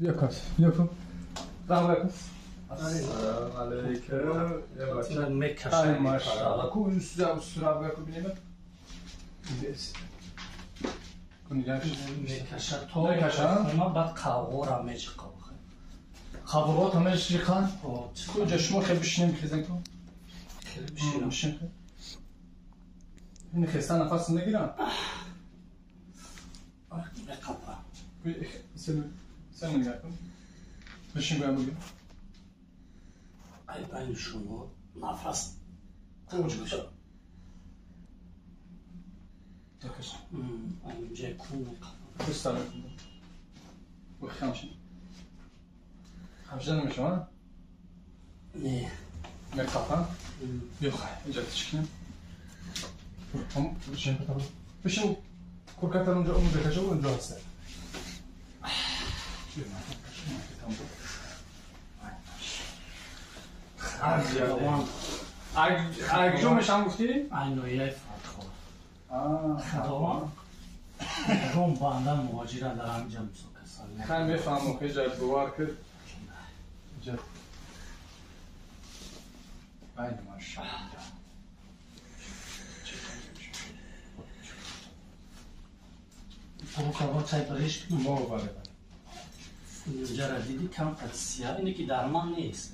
Бия кас, бия кун. Салом алейкум. Ассалому алейкум. Я бача. Мекашад. Ай машалла. Ку суза сура ку бинем. Кун яш. Мекашад то. Мекашад? Ма баъд қавғора мечиқав. Қабурғот ҳамааш риқан. Куҷа шумо хел бишинем хезен ку? Хеле бишинам. Бишин. Ин хеста нафас нагирам. Меқапа. Сен нигоҳ кун. Бишин гоям бигир. Ай байни шумо нафас. Куҷа? Якаш. Инҷа кун меқапа. Пуста кун. Бу хамшин. Хамшин намешава? Не. Меқапа? Биё хай, инҷа тишкинем. Бишин, бишин. Куркатар унҷа унҷа каша унҷа ҳаста. Агҷо мешам гуфтӣ? Ай ноҳияи Фатхор. Худованд ягон банда муҳоҷира дар ҳаминҷа мусокасан. Хай мефаҳмам, хеҷа бовар кир. Ҷа. Ай машалла. Бо чай бариш кунам. Бо бале бале. Инҷара диди камтар сия, ине ки дарман нест.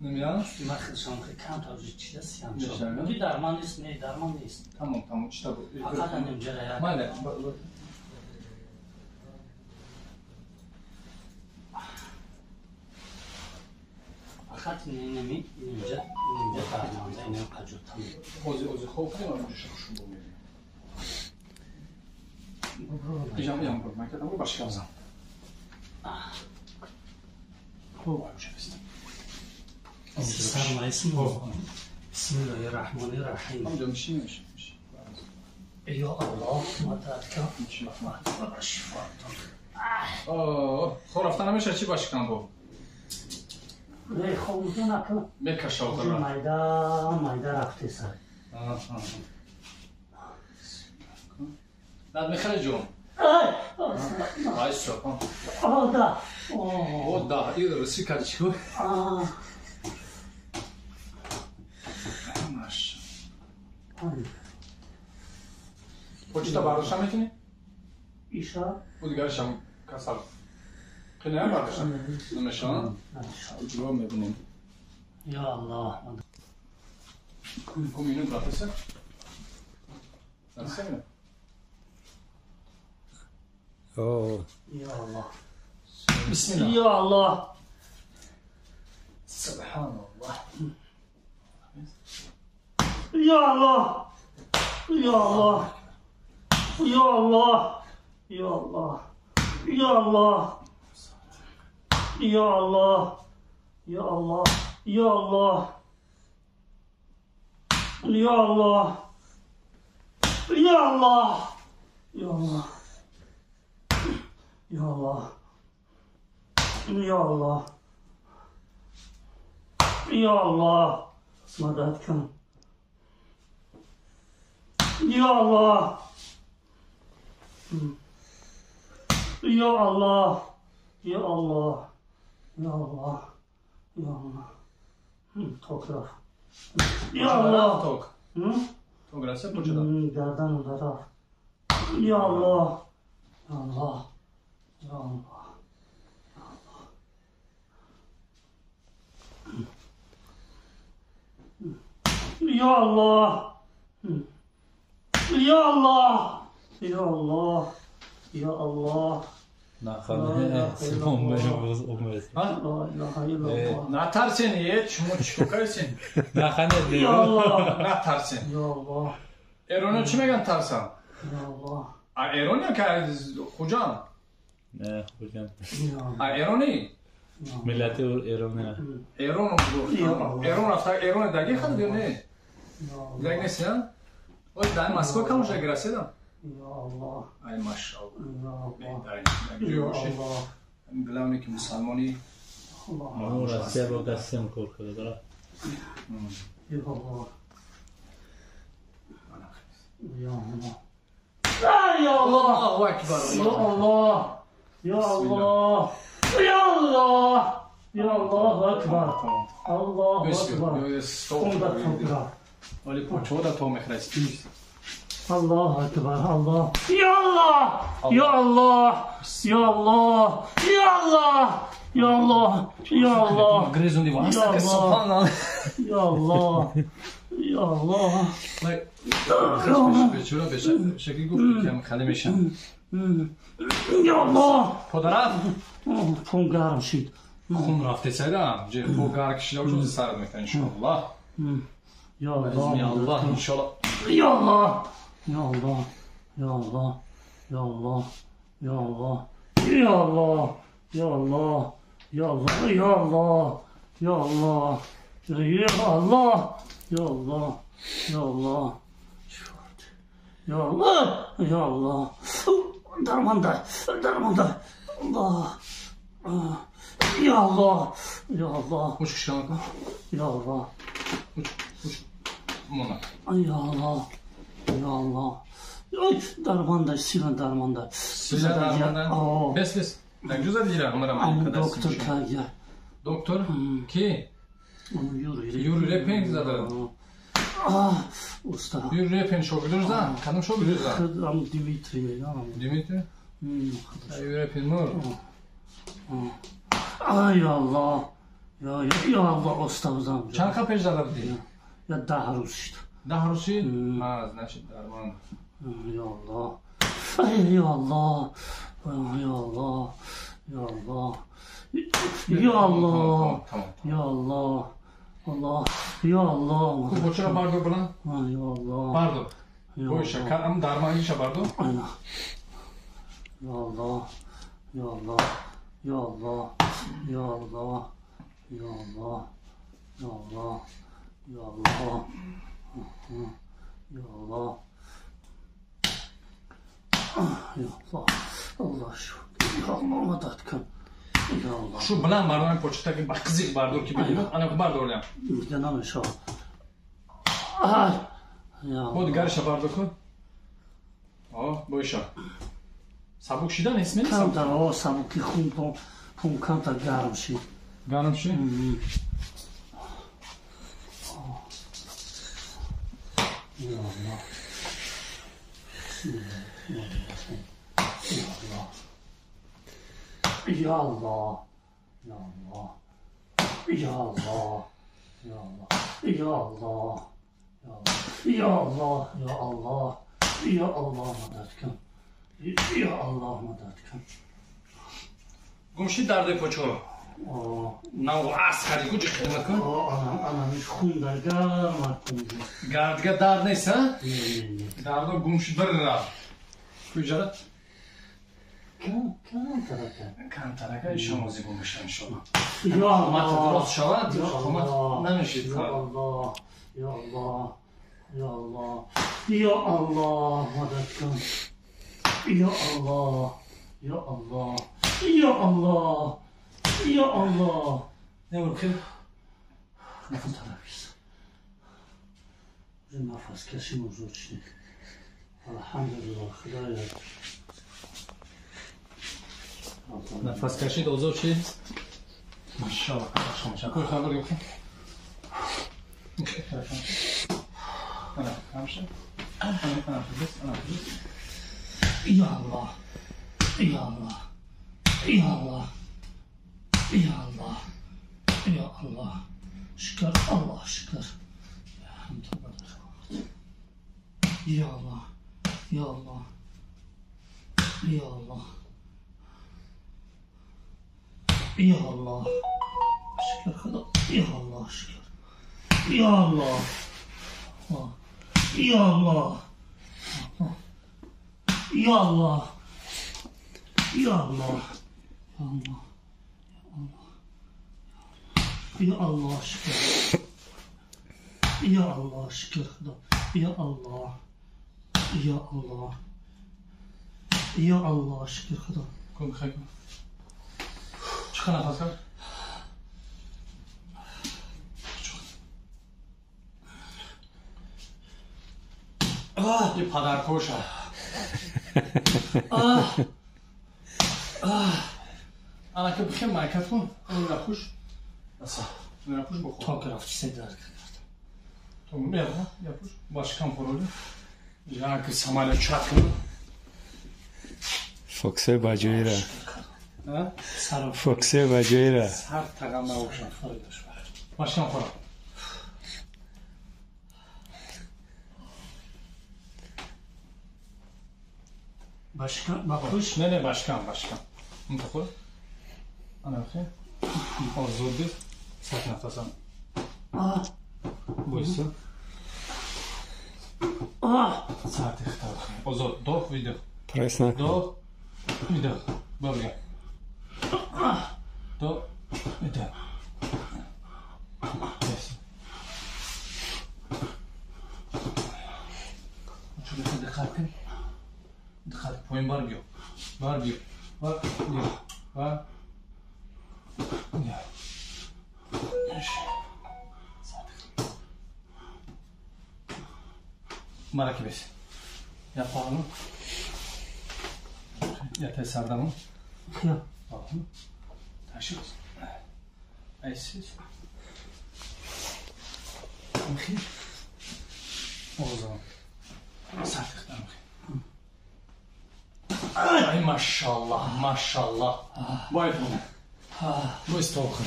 Намедонам? Ман худшам хеле камтар уже чида сиям шуд. Мешавад? Ки дарман нест, не, дарман нест. Тамом, тамом, чита бу. Фақат инҷара як. Мале. Фақат инами инҷа инҷа дарман, инам қаҷотам. Ози ози хоб кунем, онҷо хуш бо мебинем. Ижам ижам бо ман кардам бо башка бизан. Хуб, онҷо бистам. Салом алейкум. Бисмиллоҳи раҳмони раҳим. Ҳамҷо мешинем, мешинем. Ё Аллоҳ, мадад кун. Мадад шифо. О, хоб рафта намеша чӣ башкам бо? Не, хоб накун. Мекаша охира. Майда, майда рафтеса. Аҳа. Над мехали ҷон. Ай! Ай со. О, да. О, да, и руси карчи. А. Маш. Почта бардошта метунӣ? Иша? Ӯ дигарашам касал. Қинаям бардошта? Намешавад? Ҷавоб мебинем. Ё Аллоҳ. Ку минут рафтеса? Рафтеса минут? О. Ё Аллоҳ. Бисмиллоҳ. Ё Аллоҳ. Субҳаналлоҳ. Ё Аллоҳ. Ё Аллоҳ. Ё Аллоҳ. Ё Аллоҳ. Ё Аллоҳ. Ё Аллоҳ. Ё Аллоҳ. Ё Аллоҳ. Ё Аллоҳ. Ё Аллоҳ. Ё Аллоҳ. Ё Аллоҳ. Ё Аллоҳ. Ё Аллоҳ. Мадад кун. Ё Аллоҳ. Ё Аллоҳ. Ё Аллоҳ. Ё Аллоҳ. Ё Аллоҳ. Ток рафт. Ё Аллоҳ. Ток. Ток рафт, почта. Гардан рафт. Ё Аллоҳ. Ё Аллоҳ. Ё Аллоҳ. Ё Аллоҳ. Ё Аллоҳ. Ё Аллоҳ. Ё Аллоҳ. Натарсен, е, шумо чӣ кардесен? Наханед. Ё Аллоҳ. Натарсен. Ё Аллоҳ. Эрониё чӣ мегӯянд тарсан? Ё Аллоҳ. А эрониё ки Хуҷанд? Не, Хуҷанд. А эронӣ? Миллати эронӣ. Эрон эрон рафта эрон даги хад ё не? Даг нест, я? Ой, дар Москва кам уже гирасида? Ё Аллоҳ. Ай машаллоҳ. Ё Аллоҳ. Ҷой бошед. Главное ки мусалмонӣ. Мо Россия бо гасем кор карда, дара. Ё Аллоҳ. Ё Аллоҳ. Ё Аллоҳ. Аллоҳу акбар. Ё Аллоҳ. Ё Аллоҳ. Я Аллаху Акбар. Аллаху Акбар. Вали почода то мехрас. Аллаху Акбар. Аллах. Я Аллах. Я Аллах. Я Аллах. Я Аллах. Я Аллах. Я Аллах. Грезунди васта субҳаналлоҳ. Я Аллах. Я Аллах. Бечора шакли гуфт ки хали мешам. Я Аллах. Подарат. Хун гарм шид. Хун рафте сайда. Же бо гар кишида бошад сард мекунад иншоаллоҳ. Я Аллах. Я Аллах иншоаллоҳ. Я Аллах. Я Аллах. Я Аллах. Я Аллах. Я Аллах. Я Аллах. Я Аллах. Я Аллах. Я Аллах. Я Аллах. Я Аллах. Я Аллах. Я Аллах. Я Аллах. Я Аллах. Дармонда. Дармонда. Аллах. Я Аллах. Я Аллах. Уч кишанка. Я Аллах. Уч. Уч. Мона. Я Аллах. Я Аллах. Ой, дармонда, сила дармонда. Сила дармонда. Бес бес. Так жуза дира, амара. Доктор кая. Доктор ки? Юрий. Юрий Репин зада. Уста. Юрий Репин шогирд за? Кадом шогирд за? Ам Дмитрий. Дмитрий? Юрий Репин мур. Ай Аллах. Я Аллах устазам. Чанд ха пеш зада буди? Я 10 рӯз шуд. 10 рӯз шуд? А, значит дармон. Я Аллах. Ай я Аллах. Я Аллах. Я Аллах. Я Аллах. Я Аллах. Аллах. Я Аллах. Кучра бардор балан? Я Аллах. Бардор. Бойша, кам дармониша бардор? Я Аллах. Я Аллах. Я Аллах. Я Аллах. Я Аллах. Я Аллах. Я Аллах. Я Аллах. Я Аллах. Аллах я Аллах мадад кун. Я Аллах. Шу баланд бардорам почта ки ба қизиқ бардор ки бигирад, ана бардорам. Дига намешавад. Бо дигариша бардор кун. О, бойша. Сабук шидан ҳис менӣ? Камтар, о, сабуки хун хун камтар гарм шид. Гарм шид? Я Аллах. Я Аллах. Я Аллах. Я Аллах. Я Аллах. Я Аллах. Я Аллах. Я Аллах. Я Аллах мадад кун. Я Аллах мадад кун. Гумши дардои почо. На ас карди куҷи хидмат кун? Ана хун дар гарм кун. Гардга дард нест, ҳа? Дардо гумши бір рафт. Куҷарат? Камтарака ишон рози гум мешавам иншоаллоҳ. Я Аллах. Рост шавад, қомат намешид. Я Аллах. Я Аллах. Я Аллах. Я Аллах мадад кун. Я Аллах. Я Аллах. Я Аллах. Я Аллах. Не бур хел. Нафас. Нафас кашим озод шид. Алҳамдулиллоҳ, Худоё. Нафас кашид озод шид. Машаллоҳ. Куй хабар гирифт. Ана, камша. Ана, бис, ана, бис. Я Аллах. Я Аллах. Я Аллах. Я Аллах. Я Аллах. Шукр, Аллах, шукр. Я Аллах. Я Аллах. Я Аллах. Я Аллах. Шукр Худо. Я Аллах, шукр. Я Аллах. Я Аллах. Я Аллах. Я Аллах. Я Аллах. Я Аллах, шукр. Я Аллах, шукр Худо. Я Аллах. Я Аллах. Я Аллах, шукр Худо. Кун хай. Чӣ нафас кард? И падаркоша. Ана ки бихе майкат кун, ана хуш. То рафт се дард кард. То мея, япуш. Башкам хӯроли. Як самолёт чат кунам. Фоксе баҷоира. Сар Фоксе баҷоира. Сар тағам набошам. Башкам хӯрам. Башкам, бапуш? Не, не, башкам, башкам. Мутахӯр. Ана хе. Озодӣ. Сат нафасам. Бойса. Сат ихтар. Озод. Вдох, выдох. Пресс накун. Вдох, выдох. Бабля. Вдох, выдох. Диққат кун. Диққат. Поин бар биё. Бар биё. Бар биё. Бар. Биё. Мараки бес. Я паҳлу. Я тесардаму. Паҳлу. Ташиқ. Айсиз. Мхи. Озон. Сартиқтан мхи. Ай машаллах, машаллах. Бай фона. Бой стол хӯр.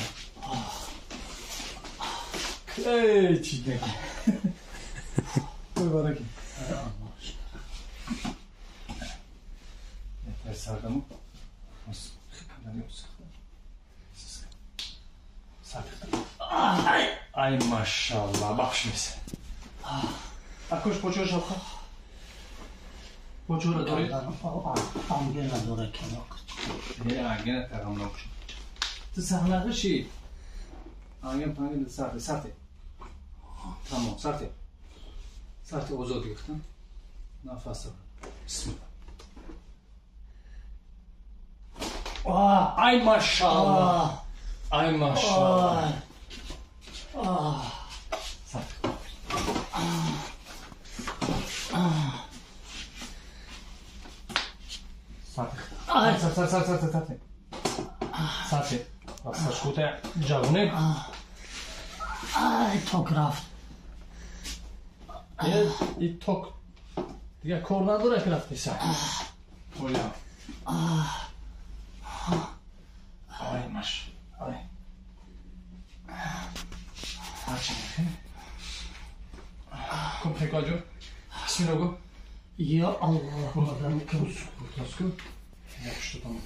Эй, чиз неки. Бой бараки. Сардаму. Ай машаллах, бахшмес. Акуш почо шабха? Почора дорам. Ангена дора кинок. Не, ангена тагам нокш. Ту сахнағиши. Анген панген сарте, сарте. Тамом, сарте. Сарте озод гирифтам. Нафас. Бисмилла. Ай машаллах. Ай машаллах. Сарте. Сарте. Сарте, сарте, сарте, сарте. Сарте. Сашкута ҷавоне. Ай ток рафт. И ток. Дигар кор надора ки рафти сар. Оля. Ай маш. Ай. Ачи. Ком прикоҷо. Бисмилла го. Я Аллах, мадам кус. Куску. Я что там?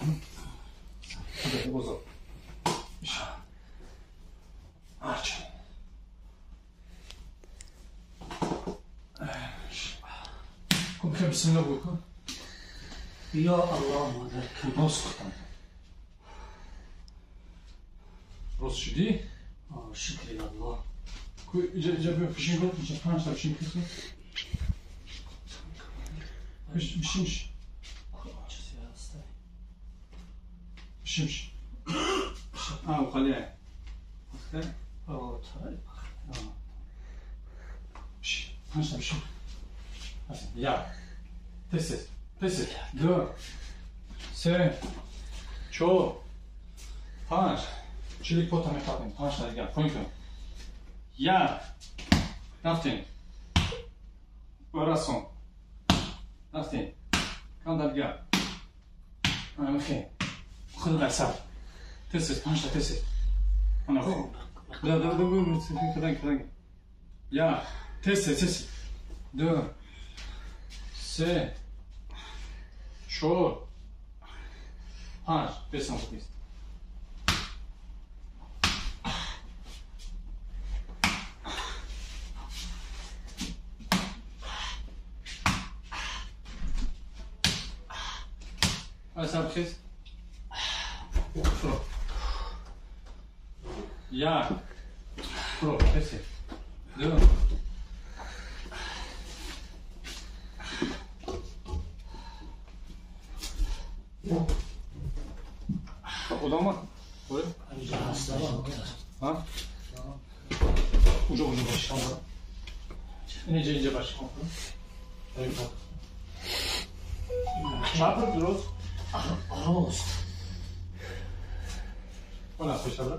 Озод. Арчи. Ком хе бисмилла го. Я Аллах, мадам кус. Рост. Рост шуди? Шукри Аллах. Ку иҷа иҷа биё пишин го, иҷа панҷ та пишин кису. Пишин. Пишин. А, ухали. Ухали. О, тай. Пишин. Панҷ та пишин. Я. Тез, тез. Ду. Се. Чор. Панҷ. Чилик пота мехатем. Панҷ та дигар. Поин кун. Як. Рафтем. Расон. Рафтем. Канда дигар. Ана мехе. Худ сар. Тез, панҷ та тез. Ана хуб. Да, да, да, кадан, кадан. Як. Тез, тез. Ду. Се. Чор. Панҷ. Бесан хуб. Сабхиз. Про. Як. Про. Тез. Ду. Одама? Ой. Ҳа? Уҷо, уҷо баш. Инҷа, инҷа баш. Чапр дуруст? Рост. Она пешабра.